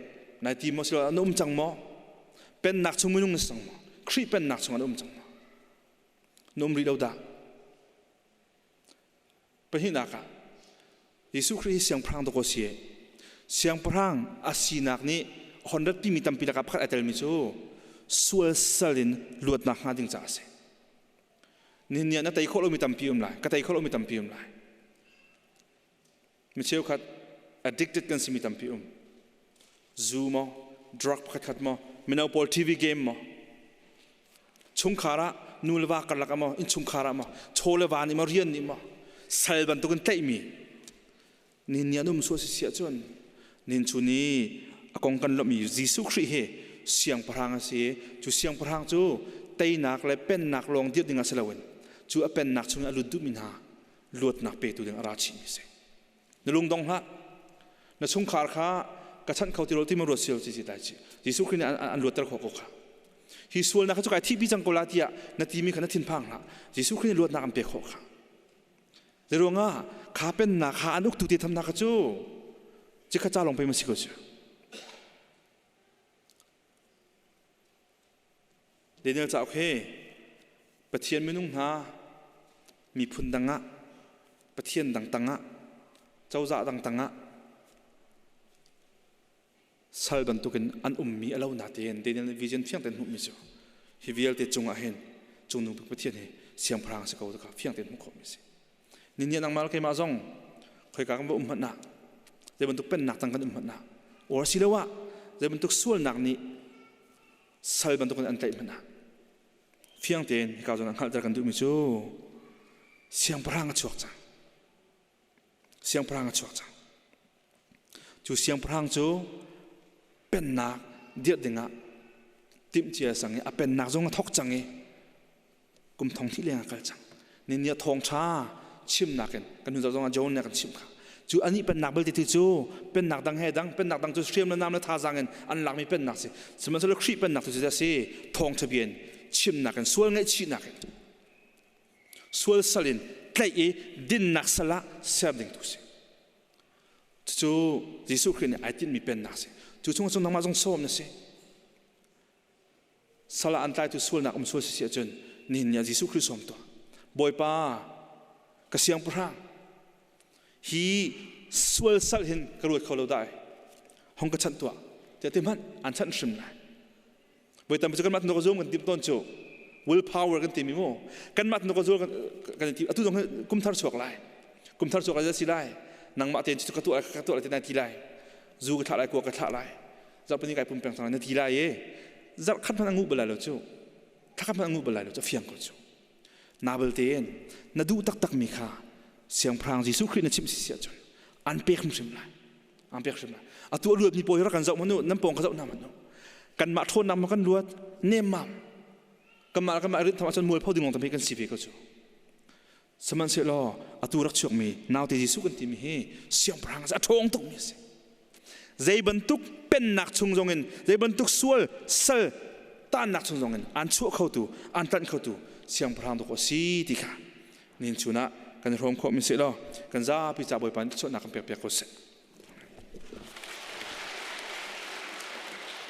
nai ti maw silo na um cang maw? Pennak chung minung na si cang maw? Khrih pennak chungah na um cang maw? Na um rih lo dah? Pahnihnak ah Jesuh Khrih hi siangpahrang dawkaw si. Siangpahrang a sinak nih hon ratpimi tampi lakah pakhat ai telmi cu sual sal in luatnak hnga ding caah a si. Nihin ni ah na tei khawh lomi tampi um lai, ka tei khawh lomi tampi um lai. Mi cheukhat addicted kan simi tampi um. Zu maw, drug pakhatkhat maw, mino pawl TV game maw, chungkhar ah nu le va karlak ah maw innchungkhar ah maw chaw le va nih maw rian nih maw sal bantukin tlaihmi nihin ni an um sual si siah cun nihin chu ni a kong kan lawmhmi Jesuh Khrih hi siangpahrang a si cu siangpahrang cu teinak le pennak lawng dirh ding ah si loin cu a pennak chung a lut duhmi hna luatnak petu ding a ra chihmi a si Na lung dong hlah. Na chungkhar kha ka chanh kho ti lo ti ma ruat sil ci ci tai chi. Jesuh Khrih nih an luatter khawh ko kha. Hi sualnak kha cu kai thihpi cang ko la tiah na timi kha na thinphang hlah. Jesuh Khrih nih luatnak an pek khawh kha. Zeiruangah kha pennak kha an uktu te thamnak kha cu cikhat ca lawng pe ma si ko cu. Daniel cauk hi Pathian minung hna miphun dang ah Pathian dang tangah cozah dang tangah sal bantukin an ummi a lo natein Daniel nih vision fiang tein hmuhmi cu hi vialte cungah hin cungnung bik Pathian hi siangpahrang a si ko ti kha fiang tein hmuh khawhmi a si. Nihin nangmah le keimah zong khoika kan va um hmanh ah zei bantuk pennak tang kan um hmanh ah or asiloah zei bantuk sualnak nih sal bantukin an tlaih hmanh ah fiang tein hika zawn ah hngalhter kan duhmi cu siangpahrang a chuak cang siangpahrang a chuak cang cu siangpahrang cu pennak dirh dingah timhcia cang i a pennak zong a thok cang i kum thong hnih leng a kal cang ni ni a thawngṭha chimnak in kan hun zoh zongah John nih a kan chimh kha. Cu anih pennak belte tu cu pennak dang he dang, pennak dang cu hriam le nam le thazaang in an lakmi pennak si. Sihmanhsehlaw Khrih pennak tu cu a si thawngṭha bia in chimnak in sual ngaihchihnak in sual sal in tlaih i dinnak sal ah ser ding tu si. Cucu Jesuh Khrih nih ai tinhmi pennak si. Cu chung cun nangmah zong sawm na si. Sal ah an tlaitu sualnak um sual si si ahcun nihin ni ah Jesuh Khrih sawm tuah. Bawipa, ka siangpahrang, hi sual sal hin ka ruat kho lo dai. Hong ka chanh tuah. Tiah ti hmanh an chanh hrim lai. Voi tampi cu kanmah tunu ka zum kan tim tawn cu will power kan timi mu. Kanmah tunu ka zul kan ti atu zong kum thar chuak lai. Kum thar chuak lai si lai. Nangmah tein cu ka tuah ka tuah lai ti nai ti lai. Zu ka thlah lai, kua ka thlah lai. Zarhpini kai pum peng cang na ti lai i zarh khat hmanh a nguh bal lai lo cu. Thla khat hmanh a nguh bal lai lo cu fiang ko cu. Na bal tein na duh taktak mi kha Siangpahrang Jesuh Khrih na chimh si si ahcun an pek hrimhrim lai. An pek hrim lai. Atu a luat mi pawl hi rak kan zoh manu, nan pawng ka zoh hna manu. Kanmah ṭhawnnak ma kan luat, nemmam. Kanmah kanmah rin tham ahcun mualpho ding lawng tampi kan si ve ko cu. Sihmanhsehlaw atu rak chuakmi naute Jesuh kan timi hi siangpahrang a ṭhawng tukmi a si. Zei bantuk pennak chung zongin, zei bantuk sual sal tannak chung zongin aan chuah khotu, aan tlanh khotu siangpahrang dawk a si ti kha nin chun ah kan i hrawm khawh mi seh law kan zapi ca Bawipa nih chuahnak kan pek piak ko seh.